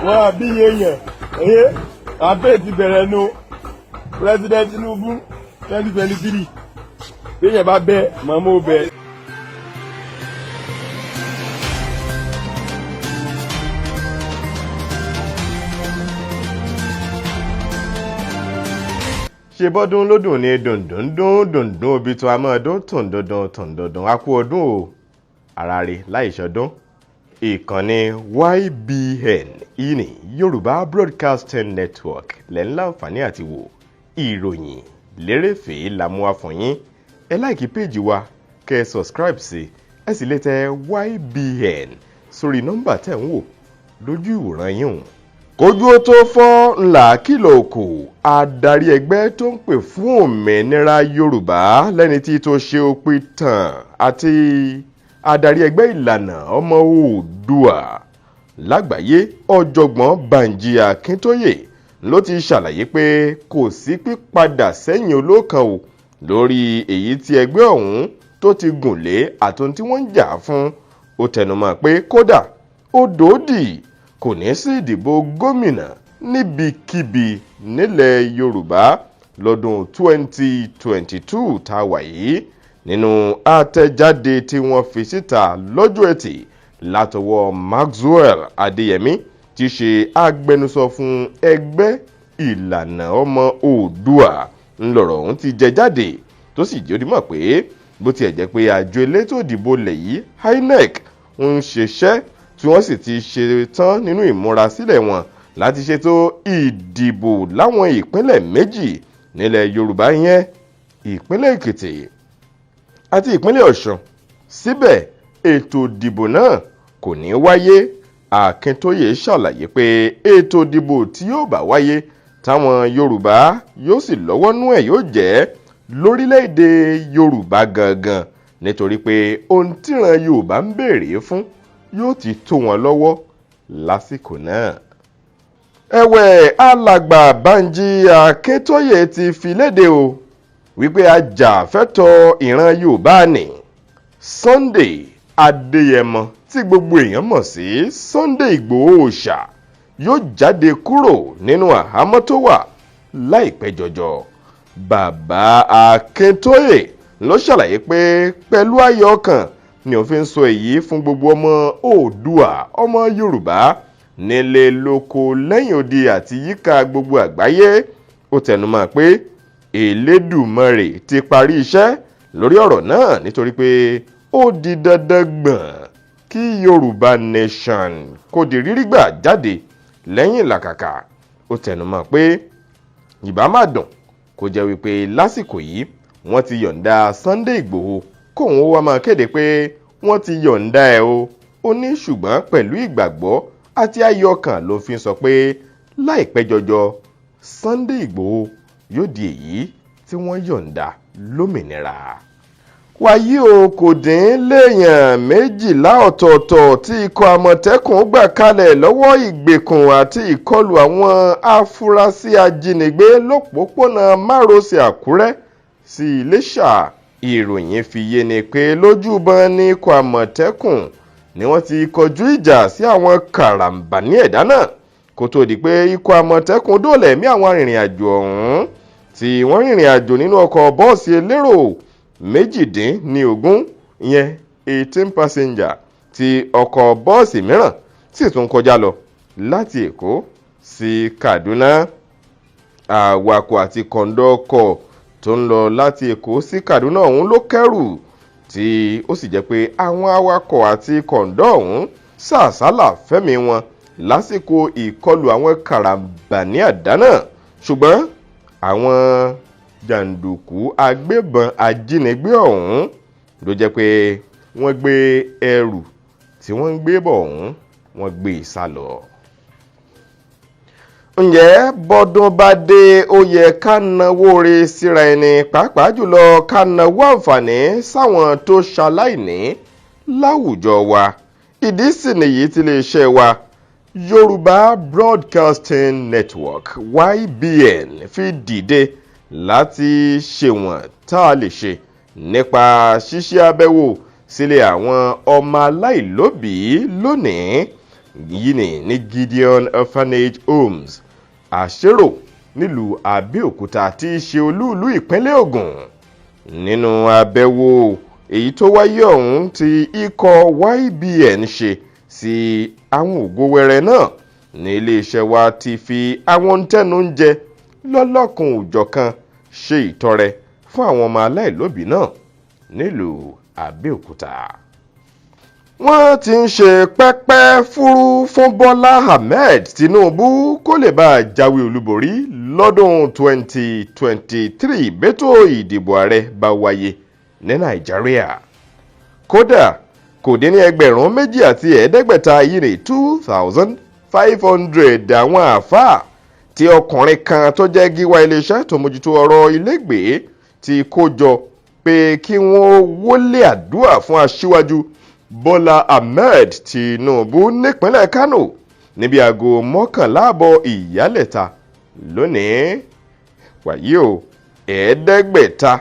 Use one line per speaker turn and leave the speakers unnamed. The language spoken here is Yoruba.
Wọ́n á bí yéèyàn ẹ̀yẹ campaign ti bẹ̀rẹ̀ nu. President Tinubu 2023, béèyàn bá bẹ́ màmú ó bẹ́.
Ṣe bọ́dún lódùn ní dùndùndún dùndún obì tó a máa dún tùndùndún tùndùndún. A kú ọdún o, ara rẹ̀ láì ṣọdún. Ìkànnì YBN ìní Yorùbá Broadcasting Network lẹ́ ń láǹfààní àti wò ìròyìn lérèfé la mú wá fún yín. Ẹ like péèjì wa, kẹ́ ẹ subscribe sí ẹ sì lè tẹ YBN sórí nọ́mbà tẹ̀ ń wò lójú ìwòran yín hùn. Kójú ó tó fọ́ ńlá kìlọ̀ òkò. Adarí ẹgbẹ́ tó ń pè fún òmìnira Yorùbá lẹ́ni tí tó ṣe òpin tàn àti adarí ẹgbẹ́ Ìlànà Ọmọ Oòduà lágbàáyé, Ọ̀jọ̀gbọ́n Banji Akíntóyè, ló ti ṣàlàyé pé kò sí pípadà sẹ́yìn olókan o lórí èyí tí ẹgbẹ́ ọ̀hún tó ti gùn lé àtúntí tí wọ́n ń jà fún. Ó tẹnumọ́ pé kódà ó dòódì, kò ní sí ìdìbò gómìnà níbikíbi nílẹ̀ Yorùbá lọ́dún 2022 tá a wà yìí. Nínú àtẹ̀jáde tí wọ́n fi síta lọ́jọ́ Ẹtì látọwọ́ Maxwell Adéyẹmí, tí ṣe agbẹnusọ fún ẹgbẹ́ Ìlànà Ọmọ Oòduà, ńlọrọ̀ ọ̀hún ti jẹ jáde, tó sì jẹ́ ó mọ̀ pé bó tiẹ̀ jẹ́ pé àjọ elétò ìdìbò lẹ̀ yìí, INEC, ń ṣiṣẹ́ tí wọ́n sì ti ṣe tán nínú ìmúrasílẹ̀ wọn láti ṣètò ìdìbò láwọn ìpínlẹ̀ méjì nílẹ̀ Yorùbá, yẹn ìpínlẹ̀ Èkìtì àti ìpínlẹ̀ Ọ̀ṣun, síbẹ̀ ètò ìdìbò náà kò ní wáyé. Akíntóyè ṣàlàyé pé ètò ìdìbò tí yóò bá wáyé táwọn Yorùbá yóò sì lọ́wọ́ nú ẹ̀ yóò jẹ́ lórílẹ̀‐èdè Yorùbá gangan, nítorí pé ohun tíran Yorùbá ń béèrè fún yóò ti tó wọn lọ́wọ́ lásìkò náà. Ẹ̀wẹ̀, alàgbà Banji Akíntóyè ti fi léde o wípé ajàfẹ́tọ̀ọ́ ìran Yorùbá ní Sunday Adéyẹmọ, tí gbogbo èèyàn mọ̀ sí Sunday Ìgbòho Òòṣà, yóò jáde kúrò nínú àhámọ́ tó wà láìpẹ́ jọjọ. Bàbá Akíntóyè ló ṣàlàyé pé pẹ̀lú ayọ̀ ọkàn ni òun fi ń sọ èyí fún gbogbo ọmọ Oòduà, ọmọ Yorùbá nílé lóko, lẹ́yìn odi àti yíká gbogbo àgbáyé. Ó tẹnumọ́ pé Elédùmarè ti parí iṣẹ́ lórí ọ̀rọ̀ náà, nítorí pé ó di dandan gbọ̀n kí Yorùbá Nation kó di rírí gbà jáde lẹ́yìn ìlàkàkà. Ó tẹnumọ́ pé ìbá má dùn kó jẹ́ wípé lásìkò yìí wọ́n ti yọ̀ǹda Sunday Ìgbòho, kóun ó wá máa kéde pé wọ́n ti yọ̀ǹda ẹ̀ o. Ó ní ṣùgbọ́n pẹ̀lú ìgbàgbọ́ àti ayọ̀ ọkàn ló fi ń sọ pé láìpẹ́ jọjọ, Sunday Ìgbòho yóò di èyí tí wọ́n yọ̀ǹda lómìnira. Wàyí o, kò dín léèyàn 12 ọ̀tọ̀ọ̀tọ̀ tí ikọ̀ Àmọ̀tẹ́kùn gbà kalẹ̀ lọ́wọ́ ìgbèkùn àti ìkọlù àwọn afurasí ajínigbé lọ́pọ̀pọ̀nà márosẹ̀ Àkúrẹ́ sí Iléṣà. Ìròyìn fi yé ni pé lójúbọn ní ikọ̀ Àmọ̀tẹ́kùn ni wọ́n ti kọjú ìjà sí àwọn karambání ẹ̀dá náà, kó tó di pé ikọ̀ Àmọ̀tẹ́kùn dóòlà ẹ̀mí àwọn arìnrìn-àjò ọ̀hún tí wọ́n rìnrìn àjò nínú ọkọ̀ bọ́ọ̀sì elérò 18, ìyẹn 18 passenger, tí ọkọ̀ bọ́ọ̀sì mìíràn sì tún kọjá lọ láti Èkó sí Kaduna. Awakọ̀ àti kọ̀ńdọ́kọ̀ tó ń lọ láti Èkó sí Kaduna ọ̀hún ló kẹ́rù, tí ó sì jẹ́ pé àwọn awakọ̀ àti kọ̀ńdọ́ ọ̀hún sàsálà fẹ́mi wọn lásìkò ìkọlù àwọn karambání àdá náà, ṣùgbọ́n àwọn jàǹdùkú agbébọn ajínigbé ọ̀hún ló jẹ́ pé wọ́n gbé ẹrù tí wọ́n ń gbé bọ̀ ọ̀hún, wọ́n gbé e sá lọ. Ǹjẹ́ bọ́dún bá dé, ó yẹ ká náwó re síra ẹni, pàápàá jùlọ ká náwó àǹfààní sáwọn tó ṣaláìní láwùjọ wa. Ìdí sì nìyí tí iléeṣẹ́ wa Yorùbá Broadcasting Network, YBN, fi dìde láti ṣèwọ̀n tá a lè ṣe nípa ṣíṣe àbẹ̀wò sílé àwọn ọmọ aláìlóbìí lónìí. Yìí ní ní Gideon Orphanage Homes, Àṣérò, nílùú Abẹ́òkúta tí í ṣe olúùlú ìpínlẹ̀ Ògùn. Nínú àbẹ̀wò èyí tó wáyé ọ̀hún tí ikọ̀ YBN ṣe sí àwọn ògo wẹrẹ náà ní iléeṣẹ́ wa ti fi àwọn tẹ́nu ń jẹ lọ́lọ́kan òjọ̀kan ṣe ìtọrẹ fún àwọn ọmọ aláìlóbìí náà nílùú Abẹ́òkúta. Wọ́n ti ń ṣe pẹ́pẹ́ fúrú fún Bọ́lá Ahmed Tinubu kó lè bá a jáwé olúborí lọ́dún 2023 bẹ́tò ìdìbò ààrẹ bá wáyé ní Nàìjíríà. Kódà, kò dín ní 2500 yìí ní 2500 àwọn àáfàá tí ọkùnrin kan tó jẹ́ gíwá iléeṣẹ́ tó mójútó ọ̀rọ̀ ilégbèé ti kó jọ pé kí wọ́n wọlé àdúrà fún Aṣíwájú Bọ́lá Ahmed Tinubu nípínlẹ̀ Kánò níbi aago 11:30 ìyálẹ̀ta lónìí. Wàyí o, 605.